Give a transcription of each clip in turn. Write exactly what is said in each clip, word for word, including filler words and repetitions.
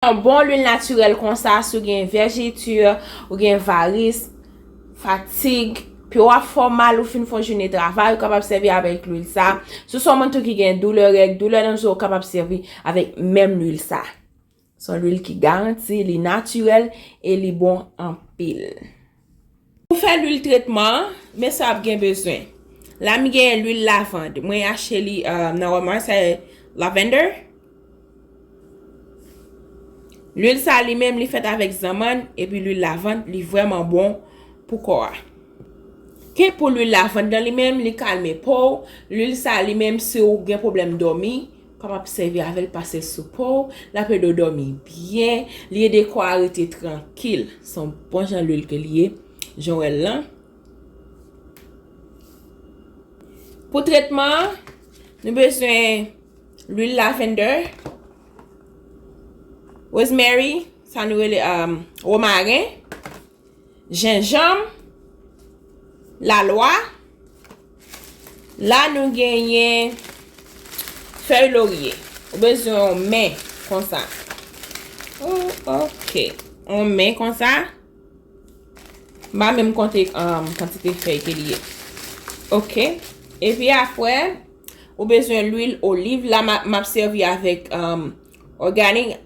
Yon bon lwil natirèl konsa, si w gen vèjiti, ou gen varis, fatig, pye w ap fè w mal, ou fin fè yon jounen travay, ou kapab sèvi avèk lwil sa. Si w se yon moun tou ki gen doulè règ, doulè nan zo, ou kapab sèvi avèk menm lwil sa. Se yon lwil ki garanti, li natirèl e li bon anpil. Pou fè lwil tretman an, men sa w ap gen bezwen. La, m gen lwil lavand. Mwen achte li, euh, nan Walmart, se lavender. Lwil sa li menm, li fèt avèk zanmann, epi lwil lavand, li vrèman bon pou kò a. Ke pou lwil lavand nan li menm, li kalme po w. Lwil sa li menm, si w gen pwoblèm dòmi, w kapab sèvi avè l, pase l sou po w, l ap ede w dòmi byen, li ede kò a rete trankil. Se yon bon jan lwil ke li ye, jan w wè l lan. Pou tretman an, nou bezwen lwil lavender, rosemary, sa nou rele, um, womaren, jenjanm, lalwa. La nou genyen fèy lorye. Ou bezwen yon men konsa. Oh, ok. Yon men konsa. M pa menm konte, um, kantite fèy ke li ye. Ok. Epi apre, ou bezwen lwil oliv. La, m a, m ap sèvi avèk, um, organic,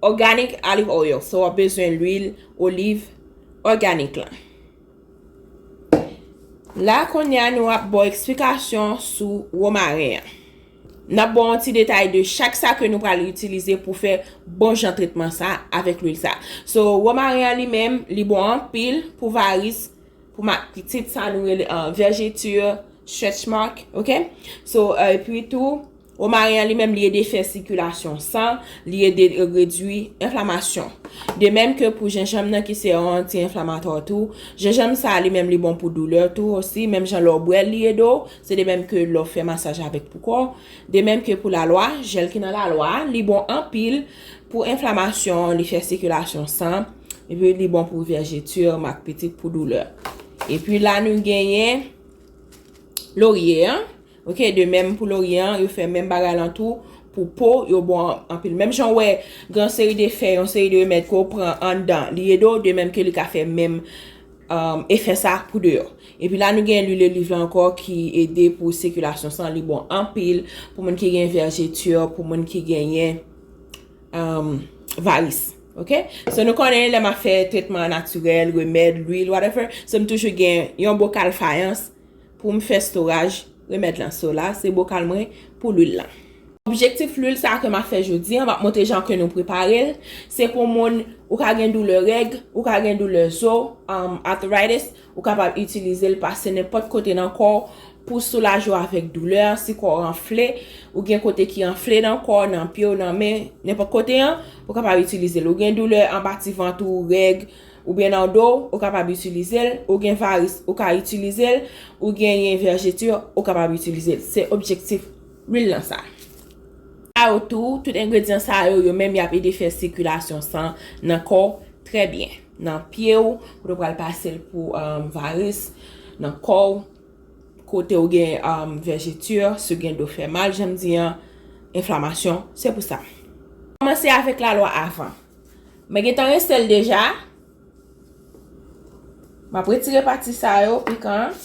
organic olive oil. So, w ap bezwen lwil oliv òganik lan. La, kounye a, nou ap ba w eksplikasyon sou womaren an. N ap ba w yon ti detay de chak sa ke nou pral itilize pou fè bon jan tretman sa avèk lwil sa. So, womaren an li menm, li bon anpil pou varis, pou mak pitit, sa nou rele, uh, vergeture, stretch mark, ok? So, uh, epi tou, womaren an li menm, li ede fè sikilasyon san, li ede redwi enflamasyon. De menm ke pou jenjanm nan ki se yon anti-enflamatwa tou, jenjanm sa li menm li bon pou doulè tou osi, menm jan lè w bwè l li ede w, se de menm ke lè w fè masaj avèk pou kò w. De menm ke pou lalwa, jèl ki nan lalwa, li bon anpil pou enflamasyon, li fè sikilasyon san, epi li bon pou vèjeti, mak pitit, pou doulè. Epi la nou genyen lorye an. Ok, de menm pou lorye an, yo fè menm bagay lan tou. Pou po, yo bon anpil. Menm jan w wè, gen yon seri de fè, yon seri de remèd ke w pran anndan, li ede w, de menm ke li ka fè menm, um, efè sa pou deyò. Epi la, nou gen lwil oliv la ankò ki ede pou sikilasyon san, li bon anpil pou moun ki gen vèjeti, pou moun ki genyen, um, varis. Ok? So, nou konnen lè m ap fè tretman natirèl, remèd, lwil, whatever, so m toujou gen yon bokal fayans pou m fè storaj remèd lan. So la, se bokal mwen pou lwil lan. Objektif lwil sa ke m ap fè jodi an, m ap montre jan ke nou prepare l. Se pou moun, ou ka gen doulè règ, ou ka gen doulè zo, um, arthritis, ou kapab itilize l pase nenpòt kote nan kò w pou soulaje w avèk doulè an. Si kò w anfle, ou gen kote ki anfle nan kò w, nan pye w, nan men, nenpòt kote an, ou kapab itilize l. Ou gen doulè anba ti vant ou, règ, oubyen nan do, ou kapab itilize l. Ou gen varis, ou ka itilize l. Ou genyen vèjeti, ou kapab itilize l. Se objektif lwil lan sa. Sa yo tou, tout engredyan sa yo, yo menm y ap ede fè sikilasyon san nan kò w trè byen. Nan pye w, kote w pral pase l pou, um, varis, nan kò w, kote w gen, um, vèjeti, si w gen do fè mal, jan m di an, enflamasyon, se pou sa. Kòmanse avèk lalwa avan. Mwen gentan rense l deja. M ap retire pati sa yo, pikan an.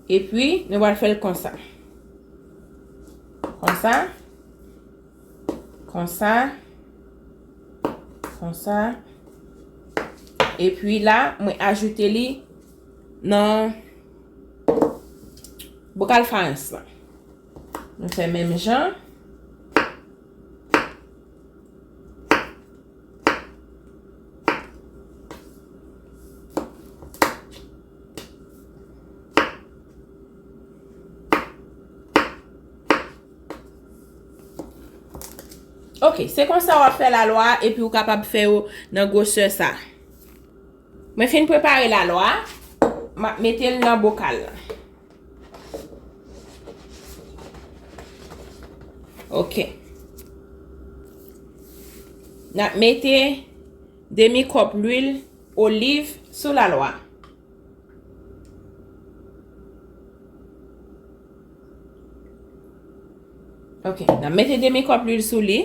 Epi, nou pral fè l konsa. Konsa. Konsa. Konsa. Epi la, mwen ajoute li nan bokal fayans lan. Nou fè menm jan. Ok, se konsa w ap fè lalwa a, epi w kapab fè yo nan gwosè sa. Mwen fin prepare lalwa a, m ap mete l nan bokal lan. Ok. N ap mete demi kòp lwil oliv sou lalwa. Ok, n ap mete demi kòp lwil sou li.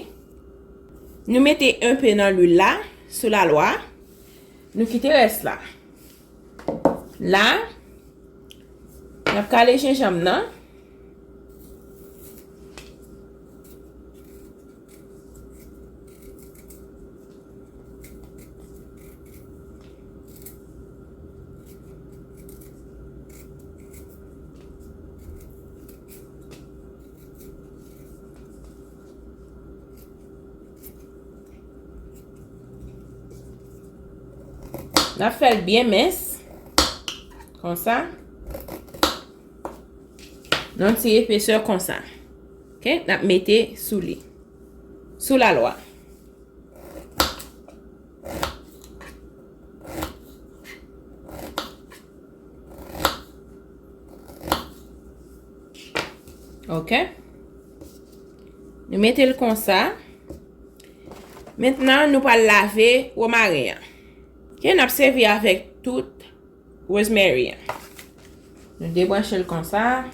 Nou mete enpe nan lwil la, sou lalwa. Nou kite rès la. La, n ap kale jenjanm nan. N ap fè l byen mens. Konsa. Nan ti epesè konsa. Ok, n ap mete sou li. Sou lalwa. Ok. Nou mete l konsa. Mentnan, nou pral lave womaren an. Ok, n ap sèvi avèk tout rosemary an. Nou debranche l konsa.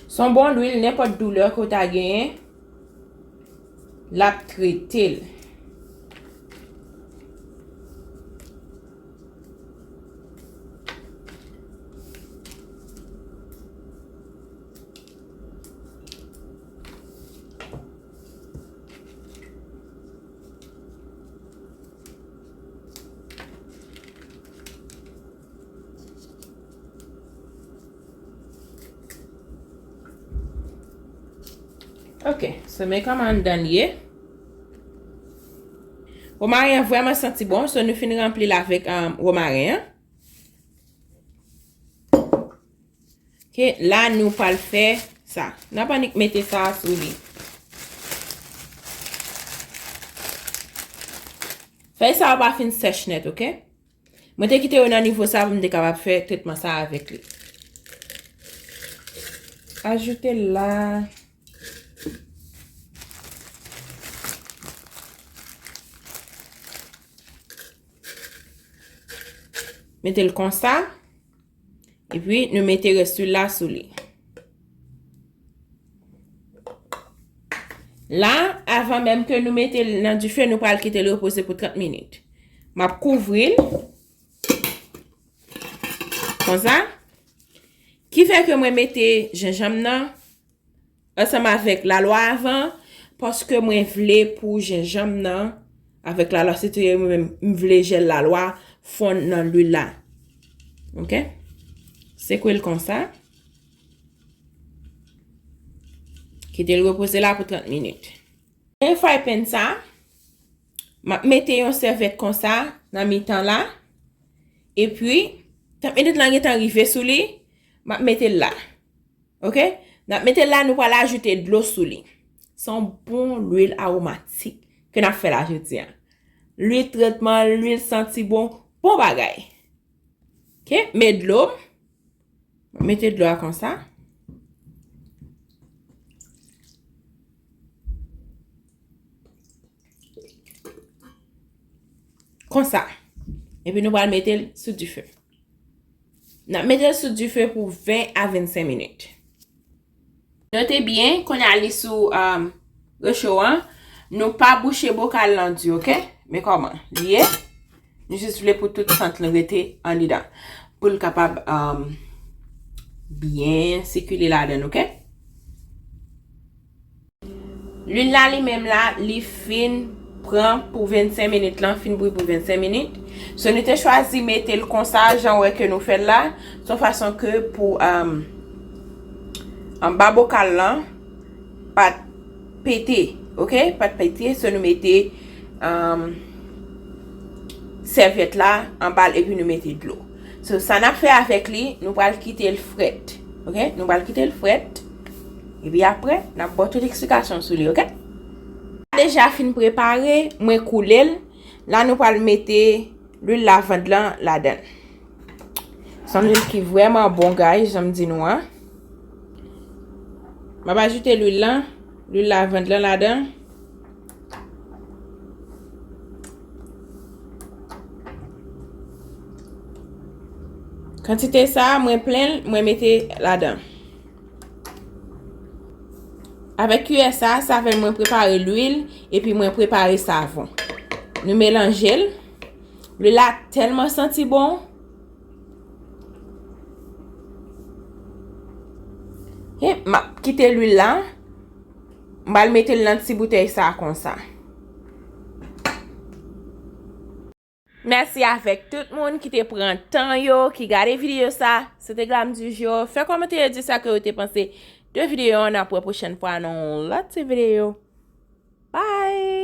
Se yon bon lwil, nenpòt doulè ke w ta genyen, l ap trete l. Ok, so men kòman anndan l ye. Womaren an vrèman santi bon, so nou fin ranpli l avèk, um, womaren an. Ok, la nou pral fè sa. N ap annik mete sa sou li. Fèy sa yo pa fin sèch nèt, ok? Mwen te kite yo nan nivo sa pou m te kapab fè tretman sa avèk li. Ajoute l la. Mete l konsa. Epi, nou mete rès lwil la sou li. La, avan menm ke nou mete l nan dife, nou pral kite l repoze pou trant minit. M ap kouvri l. Konsa. Ki fè ke mwen mete jenjanm nan ansanm avèk lalwa avan, paske mwen vle pou jenjanm nan avèk lalwa, se te mwen menm, m vle jèl lalwa fonn nan lwil la. Ok? Sekwe l konsa. Kite l repoze la pou trant minit. Nan fry pan sa, m ap mete yon sèvyèt konsa nan mitan la. Epi, trant minit lan gentan rive sou li, m ap mete l la. Ok? N ap mete l la, nou pral ajoute dlo sou li. Se yon bon lwil awomatik ke n ap fè la jodi a. Lwil tretman, lwil santi bon, bon bagay. Ok? Met dlo. Mete dlo a konsa. Konsa. Epi nou pral mete l sou dife. N ap mete l sou dife pou ven a vennsenk minit. Note byen, kounye a li sou, um, recho an. Nou pa bouche bokal lan di, ok? Men kòman li ye? Nou jis vle pou tout sant lan rete andidan. Pou l kapab, um, byen sikile ladan, ok? Lwil la li menm la, li fin pran pou vennsenk minit lan, fin bouyi pou vennsenk minit. So, nou te chwazi mete l konsa, jan w wè ke nou fè l la. Se yon fason ke pou, um, anba bokal lan, pa t pete, ok? Pa t pete, so nou mete, um, sèvyèt la anba l epi nou mete dlo. So, sa n ap fè avèk li, nou pral kite l frèt, ok? Nou pral kite l frèt. Epi apre, n ap ba w tout eksplikasyon sou li, ok? Deja fin prepare, mwen koule l. La, nou pral mete lwil lavand lan ladan l. Se yon lwil ki vrèman bon, guys, jan m di nou an. M ap ajoute lwil lan, lwil lavand lan ladan. Kantite sa a, mwen plen l, mwen mete ladan. Avèk kiyè sa, sa fè mwen prepare lwil, epi mwen prepare savon. Nou melanje l. Lwil la tèlman santi bon. E, m ap kite lwil la. M pral mete l nan ti boutèy sa konsa. Mèsi avèk tout moun ki te pran tan yo, ki gade videyo sa. Se te Glam du jour. Fè kòmantè yo, di sa ke yo te panse de videyo an. N ap wè pwochèn fwa nan yon lòt ti videyo. Bye!